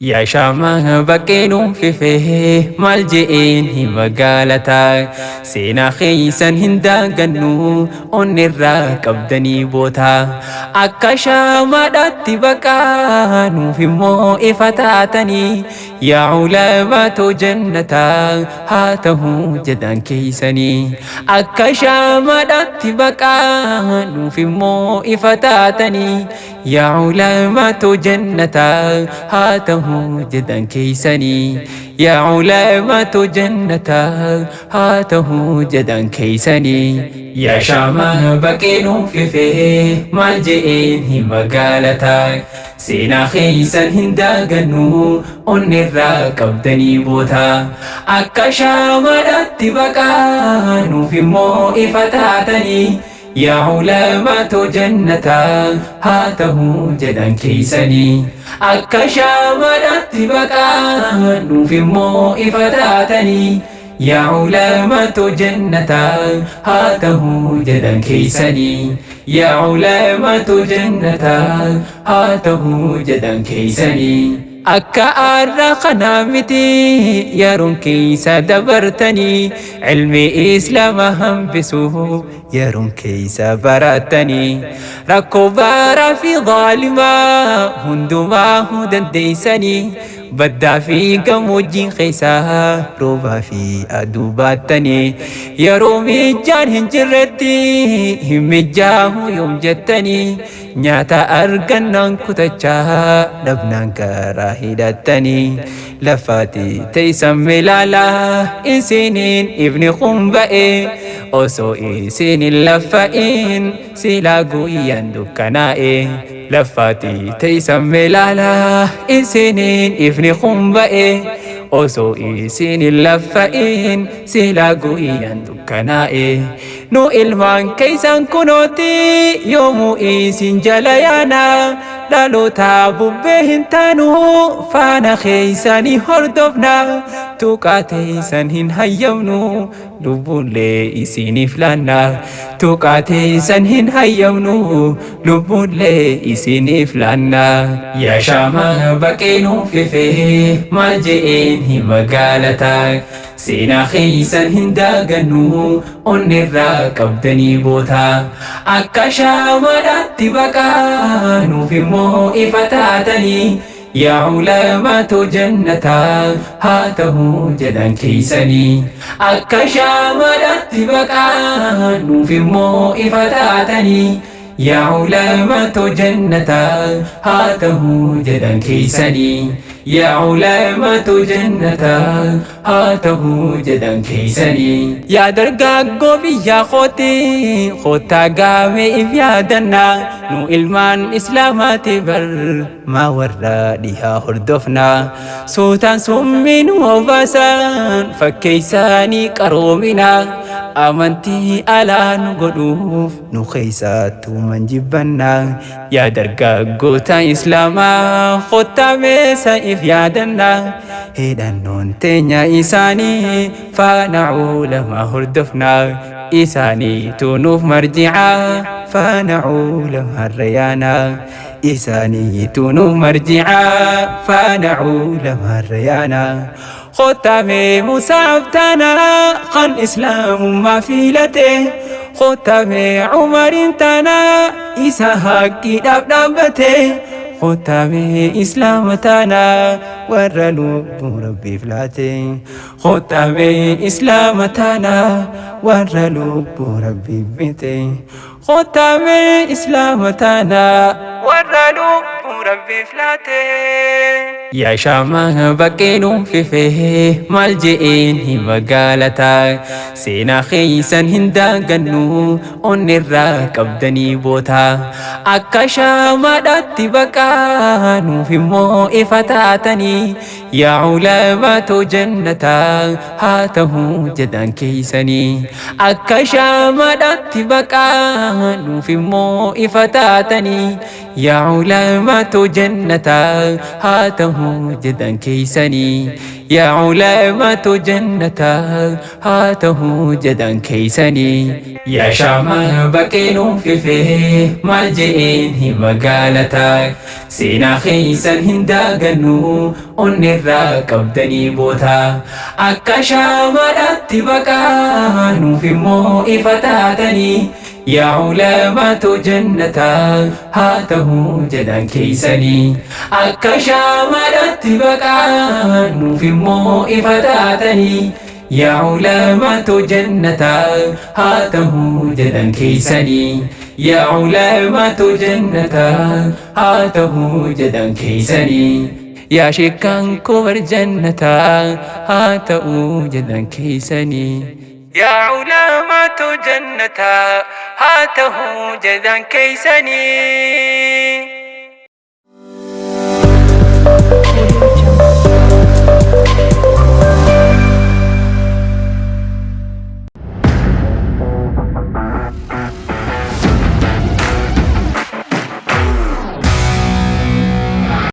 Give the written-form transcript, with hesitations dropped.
Yaa shaamaa baqqee nuuf ifee maal je'een hima gaalataa seenaa keeysan hin daagannu onnirraa qabdanii boota akka shaamaadhaatti baqaa nuuf immoo ifa taatanii yaa ulamaatoo jannataa haa ta'uu jedhan keeysanii akka shaamaadhaatti baqaa nuuf immoo ifa taatanii yaa ulamaatoo jannataa haa ta'uu jedhan keeysanii yaa ulamaatoo jannataa haa ta'uu jedhan keeysanii yaa shaamaa baqee nuuf ifee maal je'een hima gaalataa seenaa keeysan hin daagannu onnirraa qabdanii boota akka shaamaadhaatti baqaa nuuf immoo ifa taatanii yaa ulamaatoo jannataa haa ta'uu jedhan keeysanii akka shaamaadhaatti baqaa nuuf immoo ifa taatanii yaa ulamaatoo jannataa haa ta'uu jedhan keeysanii yaa ulamaatoo jannataa haa ta'uu jedhan keeysanii akka aarraa kanaa miti yeroon keeysa dabartanii ilmi islaamaa hambisuu yeroon keeysa baratanii rakkoo baaraa fi zaalimaa hundumaa dandeeysanii baddaa fi gammoojjiin keessaa roobaa fi aduu baattanii yeroo mijjaan hin jirretti hin mijjaahu yoom jettanii nyaata argannaan kutachaa dhabnaan karaa hidhattanii lafaati teeysan milaalaa isiniin ibni kun ba'e osoo isinin laffa'in silaa guyyaan dukkanaa'e lafaati teeysan milaalaa isiniin ifni kun ba'e osoo isinin laffa'in silaa guyyaan dukkanaa'e nu ilmaan keeysan kunooti yoomuu isin jala yaana dhaloota bubbee hin taanu faana keeysanii hordofna tuqaa teeysan hin hayyamnu lubbuullee isiniif laanna tuqaa teeysan hin hayyamnu lubbuullee isiniif laanna yaa shaamaa baqee nuuf ifee maal je'een hima gaalataa seenaa keeysan hin daagannu onnirraa qabdanii boota akka shaamaadhaatti baqaa nuuf immoo ifa taatanii yaa ulamaatoo jannataa haa ta'uu jedhan keeysanii akka shaamaadhaatti baqaa nuuf immoo ifa taatanii yaa ulamaatoo jannataa haa ta'uu jedhan keeysanii yaa ulamaatoo jannataa haa ta'uu jedhan keeysanii yaa dargaggoo biyya kooti kottaa gaamee if yaadannaa nu ilmaan islaamaati bar maa warra dhihaa hordofna suutaan summii nu obaasan fakkeeysaanii qaroomina amantii alaa nu godhuuf nu keeysattuu man jibbanna yaa dargaggoota islaamaa kottaa meesa if yaadanna hidhannoon teenya isaanii faana ulamaa hordofna isaaniitu nuuf marjicaa faana ulamaa rayaana isaaniitu nuuf marjicaa faana ulamaa rayaana kottamee Musaaf taana kan islaamummaa filate kottamee Umarin taana isa haqqiidhaaf dhaabbate kottamee islaama taana warra lubbuu rabbiif laate kottamee islaama taana warra lubbuu rabbiif bite kottamee islaama taana warra lubbuu rabbiif laate. Yaa shaamaa baqqee nuuf ifee maal je'een hima gaalataa seenaa keeysan hin daagannu onnirraa qabdanii boota akka shaamaadhaatti baqaa nuuf immoo ifa taatanii yaa ulamaatoo jannataa haa ta'uu jedhan keeysanii akka shaamaadhaatti baqaa nuuf immoo ifa taatanii yaa ulamaatoo jannataa haa ta'uu jedhan keeysanii Yaa ulamaatu jannataa haa ta'uu jedhan keeysanii. Yaa shaamaa baqee nuuf ifee maal je'een hima gaalataa. Seenaa keeysan hin daagannu onnirraa qabdanii boota. Akka shaamaadhaatti baqaa nuuf immoo ifa taatanii. Yaa ulamaatu jannataa haa ta'uu jedhan keeysanii. Akka shaamaadhaatti baqaa nuuf immoo ifa taatanii. Yaa ulamaatu jannataa haa ta'uu jedhan keeysanii. Yaa ulamaatu jannataa haa ta'uu jedhan keeysanii. Yaa sheekkaan kubar jannataa haa ta'uu jedhan keeysanii. Yaa ulamaatu jannataa haa ta'uu jedhan keeysanii.